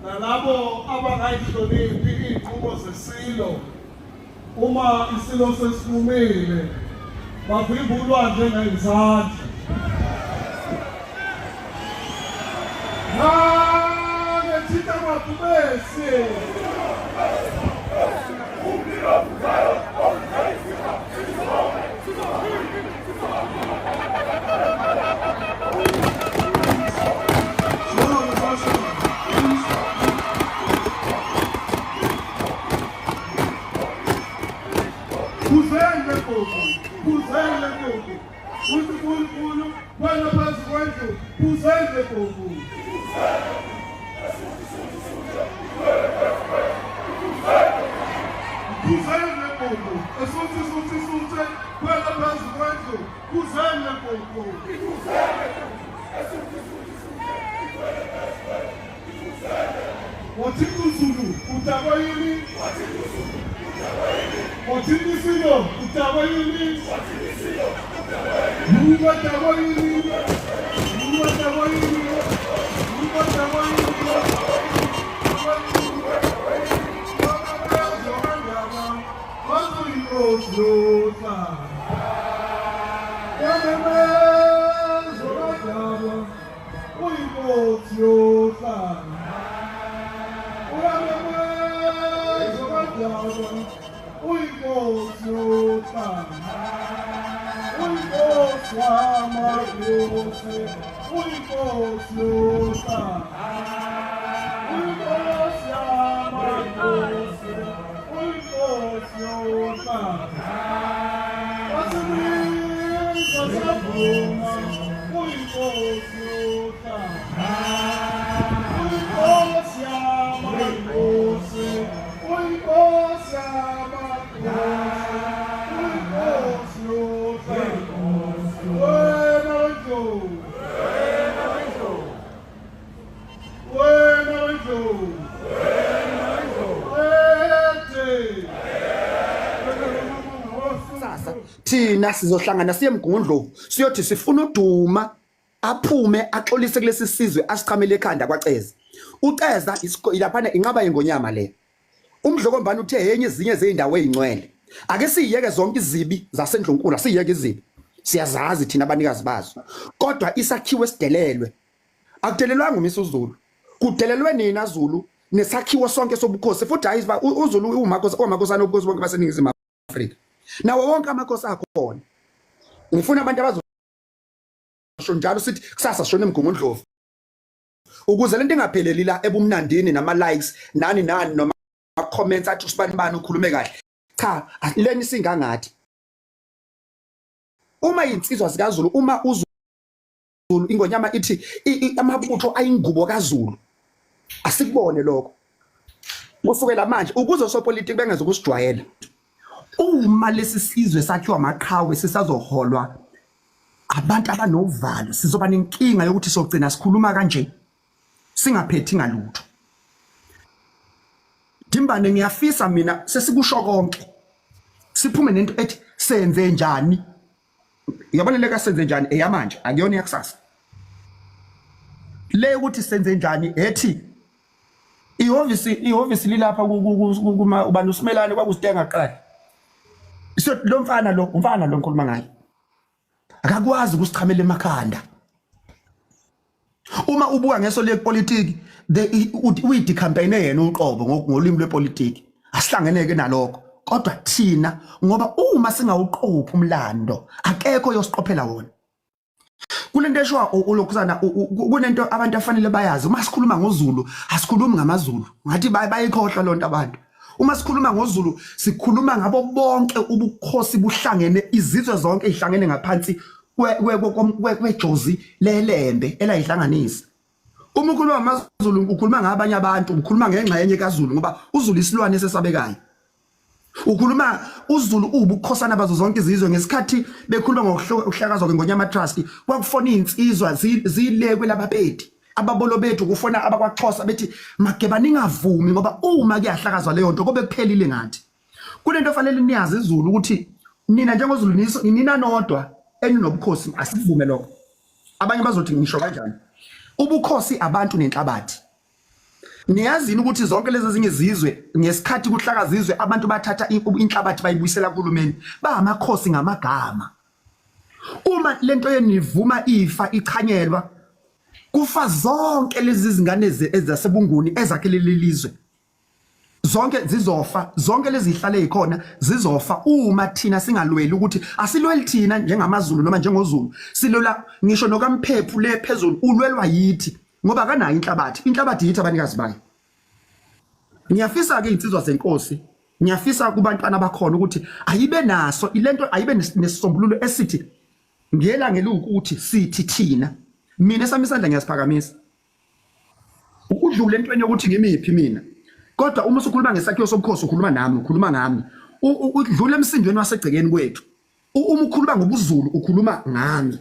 Nalabo abangayihloniphi iy'nqumo zeSilo uma iSilo sesinqumile bavimba ulwandle ngezandla. Nangethinta amabhubesi. Phuzeni lenkosi, phuzeni lenkosi. Uthi uNkulunkulu wena phezu kwendlu, phuzeni lenkosi. Phuzeni lenkosi, esuthi suthi suthi wena phezu kwendlu, phuzeni lenkosi. Wathi uZulu udakwa yini? Wathi uZulu udakwa yini? Wathi isilo udakwa yini? Wathi isilo udakwa yini? Udakwa yini? Udakwa yini? Udakwa yini? Uyinkosi yohlanga. Uyamemeza kwadaba. Uyinkosi yohlanga. Uyinkosi yamakhosi. Uyinkosi yohlanga. Uyinkosi yamakhosi. Uyinkosi yohlanga. Wasimisa savuma. Uyinkosi yohlanga. Uyinkosi yamakhosi. Uyinkosi yamakhosi. Uyinkosi yohlanga. Wena wendlovu. Wena wendlovu. Bayede. Sasa thina sizohlangana siye eMgungundlovu siyothi sifuna uDuma aphume axolise kulesi sizwe asichamele ekhanda kwaCeza. UCeza laphana inqaba yengonyama le. UMdlokombane uthe enye ezinye zezindawo ezingcwele. Ake siyeke zonke izibi zasendlunkulu, asiyeke izibi. Siyazazi thina abanikazi bazo. Kodwa isakhiwo esidelelwe. Akudelelwanga uMisuzulu. Kudelelwe nina Zulu nesakhiwo sonke sobukhosi futhi hayi uZulu umakhosi omakhosana obukhosi bonke baseNingizimu Afrika. Nawo wonke amakhosi akhona. Ngifuna abantu abazosho njalo sithi kusasa sishona eMgungundlovu. Ukuze lento ingapheleli la ebumnandini nama likes nani nani noma comments athi usibani bani ukhulume kahle. Cha, leni singangathi. Uma insizwa zikaZulu uma uZulu ingonyama ithi amabutho ayingubo kaZulu. Asikubone lokho. Kusukela manje ukuze osopolitiki bengeze ukusijwayela. Uma lesi sizwe sakhiwa amaqhawe sisazoholwa abantu abanovalo sizoba nenkinga yokuthi sogcina sikhuluma kanje singaphethi ngalutho. Dimbane ngiyafisa mina sesikusho konke siphume nento ethi senze njani Uyabona le kasenze njani eyamanje akuyona yakusasa. Le ukuthi senze njani ethi ihhovisi ihhovisi lilapha kuma ubani usimelane kwakusitenga kuqala. So lo mfana lo umfana lo ngikhuluma ngaye. Akakwazi ukusichamela emakhanda. Uma ubuka ngeso lepolitiki the uyidecampaign yena uqobo ngolimi lwepolitiki. Asihlangeneke nalokho. Kodwa thina ngoba uma singawuqophi umlando akekho yosiqophela wona. Kulento eshiwa ulokhuzana kunento abantu afanele bayazi uma sikhuluma ngoZulu asikhulumi ngamaZulu ngathi bayikhohlwa lonto abantu. Uma sikhuluma ngoZulu sikhuluma ngabo bonke ubukhosi buhlangene izizwe zonke ihlangene ngaphansi kwejozi lelembe elayihlanganisa. Uma ukhuluma ngamaZulu ukhuluma ngabanye abantu, ukhuluma ngengxenye kaZulu ngoba uZulu isilwane esesabekayo. Ukhuluma uZulu uwubukhosana bazo zonke izizwe ngesikhathi bekhuluma ngokuhlakazwa kweNgonyama Trust kwakufona izinsizwa zile kwelabapedi ababolo bethu kufona abakwaXhosa bethi mageba ningavumi ngoba uma kuyahlakazwa leyo nto kobe kuphelile ngathi. Kunento efanele niyazi izulu ukuthi nina njengoZulu nina nodwa eninobukhosi asivume lokho. Abanye bazothi ngisho kanjani. Ubukhosi abantu nenhlabathi. Niyazini ukuthi zonke lezi ezinye izizwe ngesikhathi kuhlaka zizwe abantu bathatha inhlabathi bayibuyisela kuhulumeni bahamakhosi ngamagama. Uma lento yenivuma ifa ichanyelwa kufa zonke lezi zingane ezasebunguni ezakhe leli lizwe. Zonke zizofa, zonke lezi zihlale zikhona zizofa uma thina singalweli ukuthi asilweli thina njengamaZulu noma njengoZulu. Silwela ngisho nokaMphephu le phezulu ulwelwa yithi ngoba akanayo inhlabathi. Inhlabathi yithi abanikazi bayo. Ngiyafisa ke insizwa zenkosi, ngiyafisa kubantwana abakhona ukuthi ayibe naso ilento ayibe nesisombululo esithi ngelanga eliwukuthi sithi thina. Mina esami isandla ngiyasiphakamisa. Udlule entweni yokuthi ngimiphi mina. Kodwa uma usukhuluma ngesakhiwo sobukhosi ukhuluma nami, ukhuluma ngami. Udlule emsindweni wasegcekeni kwethu. Uma ukhuluma ngobuZulu ukhuluma ngami.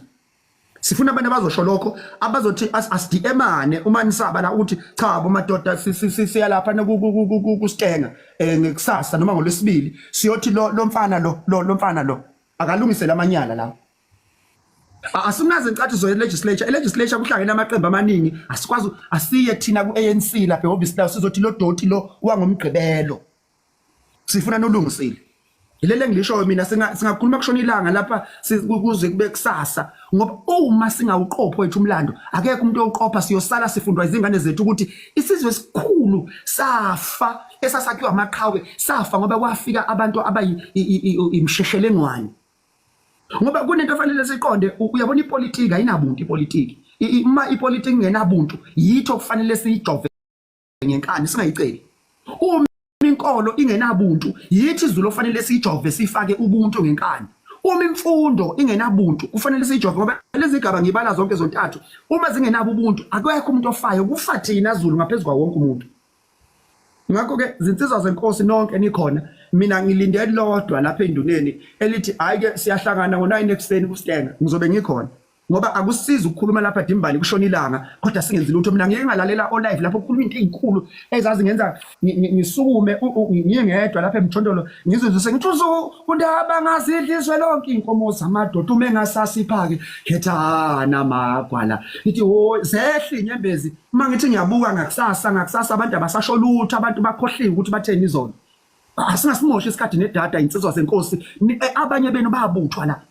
Sifuna abantu abazosho lokho abazothi asidemane uma nisaba la ukuthi cha bo madoda siyalapha kusitenga eh ngekusasa noma ngolwesibili siyothi lo lo mfana lo lo mfana lo akalungise lamanyala la. Asinazo incathi ye legislature. E-legislature kuhlangene amaqembu amaningi. Asikwazi asiye thina ku-ANC lapha ehhovisi lawo sizothi lo doti lo wangomgqibelo. Sifuna nolungisile. Yilele ngilishoyo mina singakhuluma kushona ilanga lapha kuze kube kusasa ngoba uma singawuqophi wethu umlando akekho umuntu owuqopha siyosala sifundwa izingane zethu ukuthi isizwe esikhulu safa esasakhiwa amaqhawe safa ngoba kwafika abantu abayimsheshelengwane ngoba kunento efanele siqonde uyabona ipolitiki ayinabuntu ipolitiki uma ipolitiki ingenabuntu yitho kufanele siyijove ngenkani singayiceli uma inkolo ingenabuntu yithi izulu ofanele siyijove sifake ubuntu ngenkani uma imfundo ingenabuntu kufanele siyijove ngoba lezi gaba ngibala zonke zontathu uma zingenabo ubuntu akekho umuntu ofayo kufa thina Zulu ngaphezulu kwa wonke umuntu. Ngakho ke zinsizwa zenkosi nonke nikhona mina ngilinde lodwa lapha enduneni elithi hayi ke siyahlangana ngo9 ekuseni kuStenga ngizobe ngikhona ngoba akusizi ukukhuluma lapha dimbali kushona ilanga kodwa singenzi lutho. Mina ngike ngalalela o live lapho kukhuluma into ezinkulu ezazi ngenza ngisukume ngiyengedwa lapha emthondolo ngizizwe sengithi undaba ngazidlizwe lonke inkomo zamadoda uma engasasipha-ke khethana magwala ngithi wo zehla inyembezi uma ngithi ngiyabuka ngakusasa ngakusasa abantu abasasho lutho abantu bakhohliwe ukuthi batheni izolo. Asingasimoshe isikhathi nedata insizwa zenkosi. Abanye benu bayabuthwa la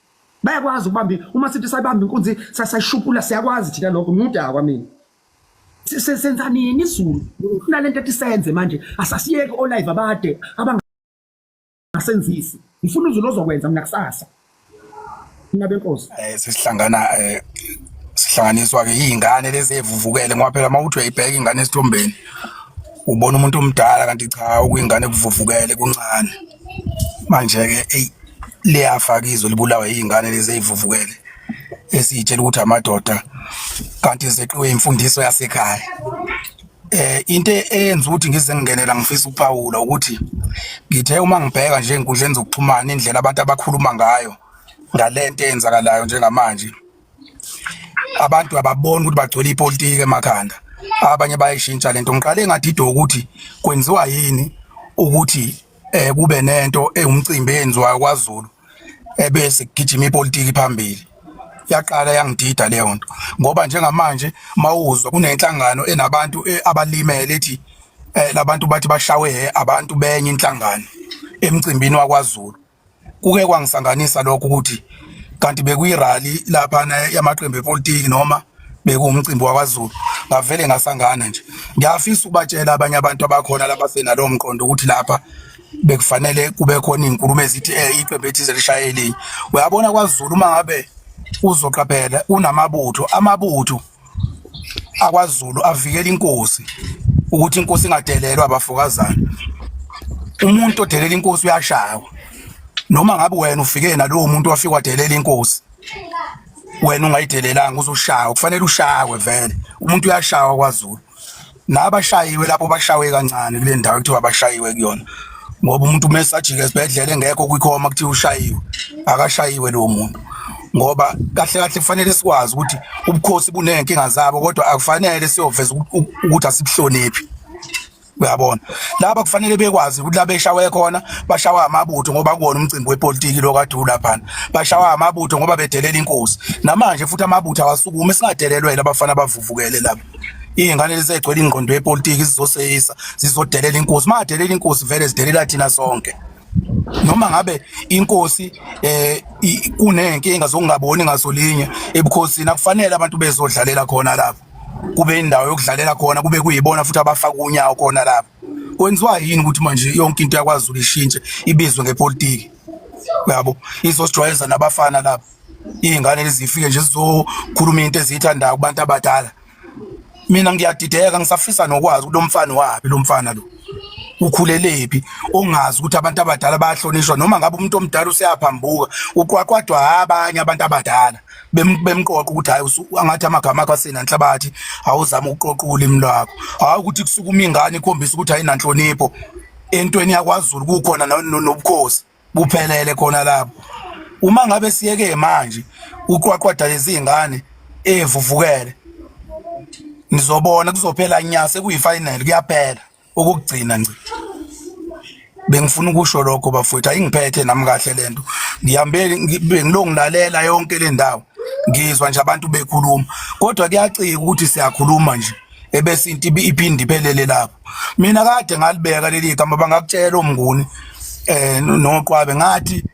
bayakwazi ukubamba uma sithi sayibamba inkunzi sasayishupula siyakwazi thina lokho ngudakwa mina. Senza nini izulu kunalento ethi senze manje asasiyeke olive abade abangasenzisi. Ngifuna uzulu ozokwenza mina kusasa mina benkosi. Sesihlangana sihlanganiswa ke izingane lezi evuvukele ngoba phela mawuthi uyayibheka ingane esithombeni ubona umuntu omdala kanti cha okuyingane kuvuvukele kuncane. Manje ke ey liyafa izwe libulawa izingane lezi ezivuvukele esiyitshela ukuthi amadoda kanti zeqiwe imfundiso yasekhaya. Into eyenza ukuthi ngize ngingenela ngifisa ukuphawula ukuthi ngithe uma ngibheka nje ey'nkundleni zokuxhumana indlela abantu abakhuluma ngayo ngalento eyenzakalayo njengamanje, abantu ababoni ukuthi bagcwele ipolitiki emakhanda, abanye bayayishintsha lento. Ngiqale ngadidwa ukuthi kwenziwa yini ukuthi kube nento ewumcimbi eyenziwayo kwaZulu ebese kugijima ipolitiki phambili. Yaqala yangidida leyo nto ngoba njengamanje mawuzwa kunenhlangano enabantu abalimele ethi labantu bathi bashawe abantu benye inhlangano emcimbini wakwaZulu. Kuke kwangisanganisa lokho ukuthi kanti bekuyirally laphana yamaqembu epolitiki noma bekuwumcimbi wakwaZulu, ngavele ngasangana nje. Ngiyafisa ukubatshela abanye abantu abakhona labasenalowo mqondo ukuthi lapha bekufanele kube khona iy'nkulumo ezithi iqembu ethize lishaye elinye. Uyabona kwaZulu uma ngabe uzoqaphela unamabutho, amabutho akwaZulu avikela inkosi ukuthi inkosi ingadelelwa abafokazana. Umuntu odelela inkosi uyashawa, noma ngabe wena ufike nalowo muntu wafika wadelela inkosi, wena ungayidelelanga uzoshawa, kufanele ushawe vele. Umuntu uyashawa kwaZulu. Nabashayiwe lapho bashawe kancane kule ndawo ekuthiwa bashayiwe kuyona, ngoba umuntu uma esajika esibhedlela engekho kwikhoma kuthiwa ushayiwe, akashayiwe lowo muntu. Ngoba kahle kahle kufanele sikwazi ukuthi ubukhosi buney'nkinga zabo, kodwa akufanele siyoveza ukuthi asibuhloniphi. Uyabona, laba kufanele bekwazi ukuthi la beshawe khona bashawa amabutho ngoba kuwona umcimbi wepolitiki lo kade ulaphana, bashawa amabutho ngoba bedelela inkosi. Namanje futhi amabutho awasukume, singadelelwe abafana abavuvukele laba. Iy'ngane lezi egcwele ingqondo yepolitiki zizoseyisa, zizodelela inkosi. Madelela inkosi vele zidelela thina sonke. Noma ngabe inkosi kunenkinga zokungaboni ngasolinye ebukhosini, akufanele abantu bezodlalela khona lapho. Kube indawo yokudlalela khona, kube kuyibona futhi abafaka unyawo khona lapho. Kwenziwa yini ukuthi manje yonke into yakwaZulu ishintshe ibizwe ngepolitiki? Uyabo, izosijwayeza nabafana lapho. Iy'ngane lezi zifike nje zizokhuluma into eziyithandayo kubantu abadala. Mina ngiyadideka, ngisafisa nokwazi ukuthi lo mfana wapi, lo mfana lo ukhulelephi, ongazi ukuthi abantu abadala bayahlonishwa. Noma ngabe umuntu omdala useyaphambuka, uqwaqwadwa abanye abantu abadala bemqoqa ukuthi hayi, angathi amagama akho asenanhlabathi, awuzama ukuqoqa ulimi lwakho. Hayi ukuthi kusukuma ingane ikhombisa ukuthi ayinanhlonipho entweni yakwaZulu, kukhona nobukhosi buphelele khona lapho. Uma ngabe siyeke manje uqwaqwada lezi ngane evuvukele, nizobona kuzophela nya, sekuyifinal, kuyaphela okugcina nje. Bengifuna ukusho lokho bafowethu, ayingiphethe nami kahle lento. Ngihambe bengilongilalela yonke le ndawo, ngizwa nje abantu bekhuluma, kodwa kuyacika ukuthi siyakhuluma nje ebese into iphinde iphelele lapho. Mina kade ngalibeka leli gama, bangakutshela oMnguni noQwabe, ngathi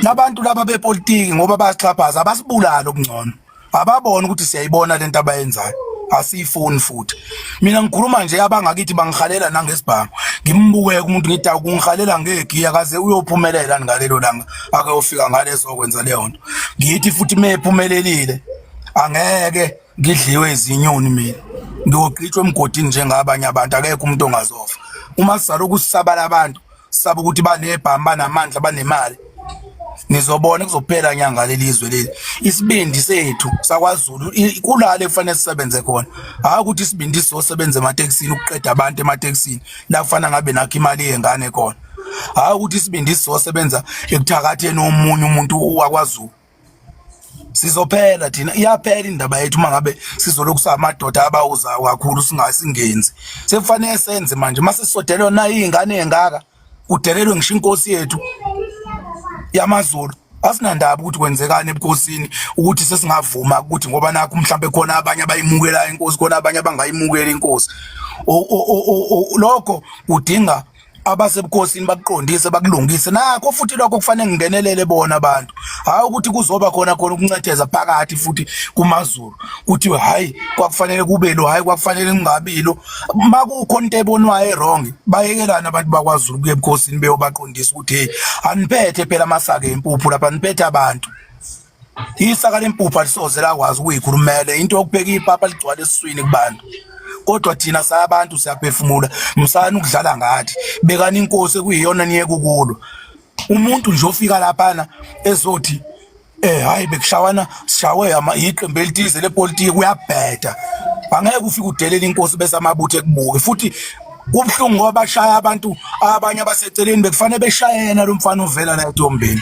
labantu laba bepolitiki ngoba bayasixhaphaza, abasibulala okungcono, ababona ukuthi siyayibona lento abayenzayo, asiyifuni. Futhi mina ngikhuluma nje, abangakithi bangihalela nangesibhamu. Ngimbukeke umuntu ngithi akungihalela ngegiya, kaze uyophumelela ngalelo langa ake ufika ngaleso kwenza leyo nto. Ngithi futhi mephumelelile, angeke ngidliwe izinyoni mina, ngiyogqitshwa emgodini njengabanye abantu. Akekho umuntu ongazofa uma sizaloku sisabala abantu, sisaba ukuthi banebhamu, banamandla, banemali. Nizobona kuzophela nyanga leli zwe leli. Isibindi sethu sakwaZulu kulale kufanele sisebenze khona, hayi ukuthi isibindi sizosebenza ematekisini, ukuqeda abantu ematekisini la kufana ngabe nakho imali yengane khona, hayi ukuthi isibindi sizosebenza ekuthakatheni omunye umuntu wakwaZulu. Sizophela thina, iyaphela indaba yethu uma ngabe sizolokhu samadoda abawuzayo kakhulu, singasingenzi. Sekufanele senze manje mase sisodelwa na izingane engaka, kudelelwe ngisho inkosi yethu yamaZulu. Asinandaba ukuthi kwenzekani ebukhosini, ukuthi sesingavuma ukuthi ngoba nakho mhlambe khona abanye abayimukelayo inkosi, khona abanye abangayimukeli inkosi. Lokho kudinga abasebukhosini bakuqondise, bakulungise nakho futhi lokho kufanele ngingenelele bona abantu, hayi ukuthi kuzoba khona khona ukuncetheza phakathi futhi kumaZulu, kuthiwe hayi kwakufanele kube lo, hayi kwakufanele kungabi lo. Makukhona into ebonwayo e-wrong, bayekelana abantu bakwaZulu kuye ebukhosini beyobaqondisa ukuthi hey, aniphethe phela amasaka empuphu lapha, niphethe abantu. Isaka lempuphu alisoze lakwazi ukuyikhulumela into yokupheka ipapa ligcwale esiswini kubantu, kodwa thina sabantu siyaphefumula. Msana ukudlala ngathi, bekani inkosi ekuyiyona, niyeke ukulwa. Umuntu nje ofika laphana ezothi hayi bekushawana, sishawe ama iqembu elithize lepolitiki, kuyabheda. Angeke ufike udelela inkosi bese amabutho ekubuke. Futhi kubuhlungu ngoba bashaya abantu abanye abaseceleni, bekufanele beshaye yena lo mfana ovela la eTombeni.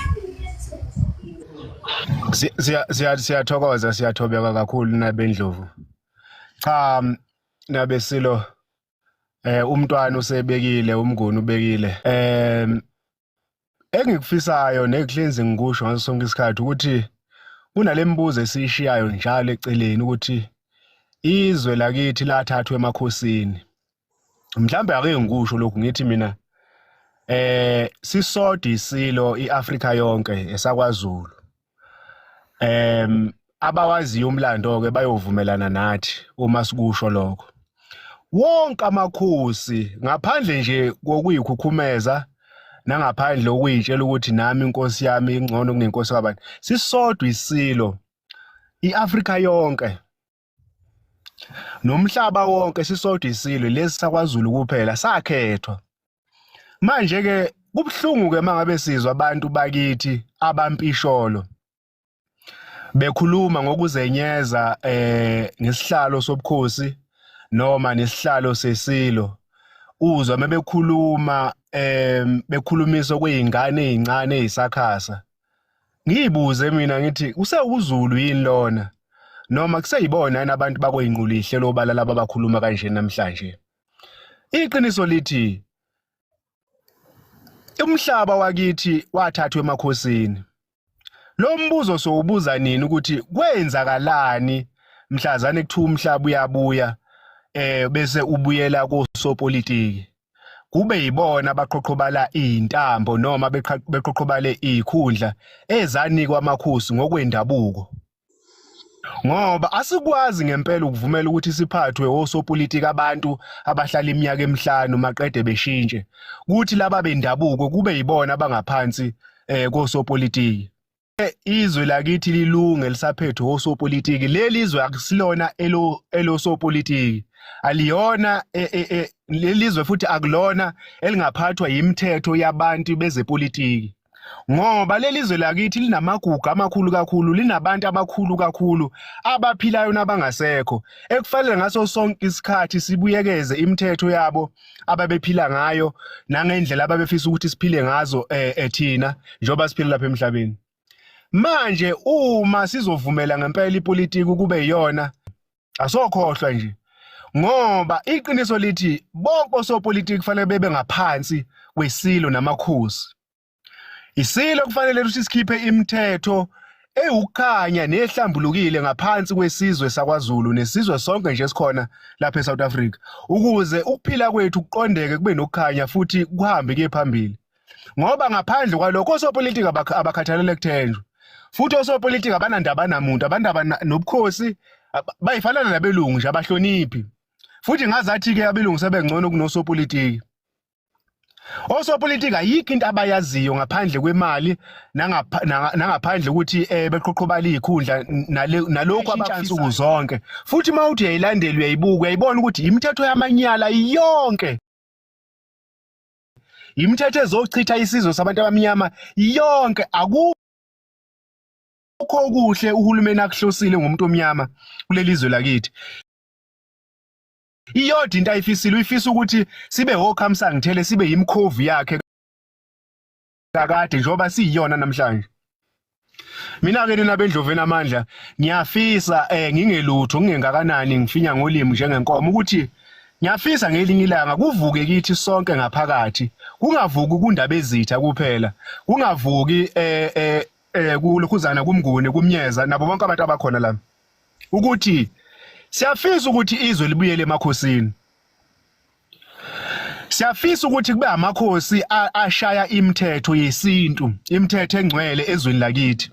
Siyathokoza, siyathobeka kakhulu nabendlovu. Cha nabesilo, umntwana usebekile, uMnguni ubekile. Engikufisayo nekuhlenzi ngikusho ngaso sonke isikhathi ukuthi kunale mibuzo esiyishiyayo njalo eceleni ukuthi izwe lakithi lathathwa emakhosini. Mhlambe ake ngikusho lokhu, ngithi mina sisodwa isilo iAfrika yonke esakwaZulu. Abawaziyo umlando ke bayovumelana nathi uma sikusho lokho. Wonke amakhosi ngaphandle nje kokuyikhukhumeza nangaphandle okuyitshela ukuthi nami inkosi yami ingcono kunenkosi kabani, sisodwa isilo iAfrika yonke nomhlaba wonke, sisodwa isilo lesi sakwaZulu kuphela sakhethwa. Manje ke kubuhlungu ke mangabe sizwa abantu bakithi abampisholo bekhuluma ngokuzenyeza ngesihlalo sobukhosi noma nesihlalo sesilo. Uzwa mebekhuluma bekhulumisa okuyingane ezincane ezisakhasa. Ngiyibuze mina ngithi kusewuZulu yini lona, noma kuseyibona yini abantu bakoyinqulihle lobala laba abakhuluma kanje namhlanje? Iqiniso lithi umhlaba wakithi wathathwa emakhosini. Lo mbuzo sowubuza nini ukuthi kwenzakalani mhlazane kuthiwa umhlaba uyabuya? eh bese ubuyela kosopolitiki kube yibona abaqhoqhobala izintambo noma beqhoqhobale izikhundla ezanikwa amakhosi ngokwendabuko. Ngoba asikwazi ngempela ukuvumela ukuthi siphathwe osopolitiki abantu abahlala iminyaka emihlanu maqede beshintshe kuthi laba bendabuko kube yibona abangaphansi eh kosopolitiki. Izwe lakithi lilunge lisaphethwe osopolitiki. Leli zwe akusilona elosopolitiki, aliyona e, e, e, leli zwe futhi akulona elingaphathwa yimithetho yabantu bezepolitiki, ngoba leli zwe lakithi linamagugu amakhulu kakhulu, linabantu abakhulu kakhulu abaphilayo nabangasekho ekufanele ngaso sonke isikhathi sibuyekeze imithetho yabo ababephila ngayo nangendlela ababefisa ukuthi siphile ngazo eh, eh thina njengoba siphila lapha emhlabeni. Manje uma sizovumela ngempela ipolitiki kube iyona, asokhohlwa nje, ngoba iqiniso lithi bonke osopolitiki kufanele bebe ngaphansi kwesilo namakhosi. Isilo kufanele ukuthi sikhiphe imithetho ewukukhanya nehlambulukile ngaphansi kwesizwe sakwaZulu nesizwe sonke nje esikhona lapha eSouth Africa ukuze ukuphila kwethu kuqondeke kube nokukhanya futhi kuhambe kuye phambili, ngoba ngaphandle kwalokho osopolitiki abakhathalele kuthenjwa futhi osopolitiki abanandaba namuntu, abandaba nobukhosi, bayifanana nabelungu nje, abahloniphi futhi. Ngazathi-ke abelungu sebengcono kunosopolitiki. Osopolitiki ayikho into abayaziyo ngaphandle kwemali nangaphandle ukuthi eh beqhoqhobala izikhundla nalokhu abakufisayo zonke. Futhi uma uthi uyayilandela, uyayibuka, uyayibona ukuthi imithetho yamanyala yonke, imithetho ezochitha isizwe sabantu abamnyama yonke. Akukho okuhle uhulumeni akuhlosile ngomuntu omnyama kuleli zwe lakithi. Iyodwa into ayifisile, uyifisa ukuthi sibe okhamsangithele, sibe yimkhovu yakhe kakade njengoba siyiyona namhlanje. Mina-ke nina bendlovu enamandla, ngiyafisa ngingelutho, ngingengakanani, ngifinya ngolimi njengenkomo ukuthi ngiyafisa ngelinye ilanga kuvuke kithi sonke ngaphakathi, kungavuki kundaba ezitha kuphela, kungavuki kulokhuzana kumnguni kumnyeza nabo bonke abantu abakhona la, ukuthi siyafisa ukuthi izwe libuyele emakhosini. Siyafisa ukuthi kube amakhosi ashaya imithetho yesintu, imithetho engcwele ezweni lakithi.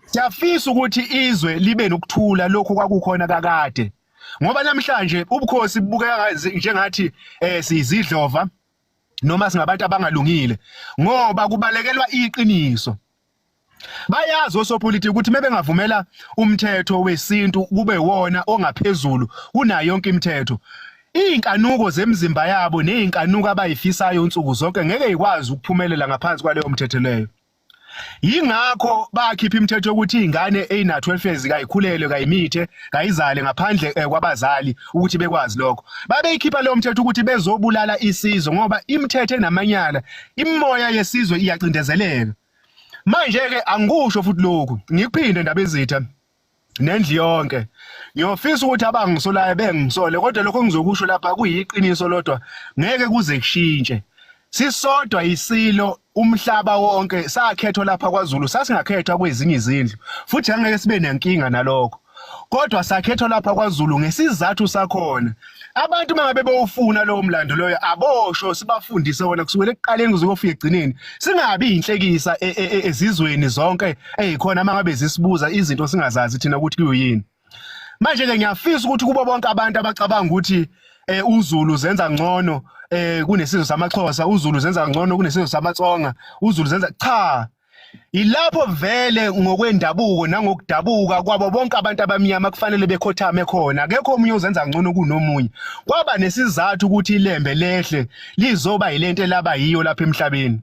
Siyafisa ukuthi izwe libe nokuthula lokhu kwakukhona kakade, ngoba namhlanje ubukhosi bubukeka njengathi siyizidlova noma singabantu abangalungile, ngoba kubalekelwa iqiniso. Bayazi osopolitiki ukuthi mebengavumela umthetho wesintu kube wona ongaphezulu kunayo yonke imithetho, izinkanuko zemizimba yabo nezinkanuko abayifisayo nsuku zonke ngeke ikwazi ukuphumelela ngaphansi kwaleyo mthetho leyo. Yingakho bakhipha imithetho yokuthi izingane ezina 12 years kayikhulelwe, kayimithe, kayizale ngaphandle kwabazali ukuthi bekwazi lokho. Babeyikhipha leyo mthetho ukuthi bezobulala isizwe, ngoba imithetho enamanyala, imimoya yesizwe iyacindezeleka. Manje ke angikusho futhi lokhu, ngikuphinde ndaba ezitha nendlu yonke. Ngiyofisa ukuthi abangisolayo bengisole, kodwa lokho engizokusho lapha kuyiqiniso lodwa, ngeke kuze kushintshe. Sisodwa isilo umhlaba wonke, sakhethwa lapha kwaZulu, sasingakhethwa kwezinye izindlu futhi angeke sibe nenkinga nalokho, kodwa sakhethwa lapha kwaZulu ngesizathu sakhona. Abantu mangabe bewufuna lowo mlando loyo, abosho sibafundise wona kusukela ekuqaleni kuze kuyofika ekugcineni, singabi inhlekisa ezizweni zonke ezikhona mangabe zisibuza izinto singazazi thina ukuthi kuyini. Manje ke ngiyafisa ukuthi kubo bonke abantu abacabanga ukuthi uZulu zenza ngcono kunesizwe samaXhosa, uZulu zenza ngcono kunesizwe samaTsonga, uZulu zenza, cha, ilapho vele ngokwendabuko nangokudabuka kwabo bonke abantu abamnyama kufanele bekhothame khona. Akekho omunye ozenza ngcono kunomunye. Kwaba nesizathu ukuthi ilembe lehle lizoba yilento elaba yiyo lapha emhlabeni.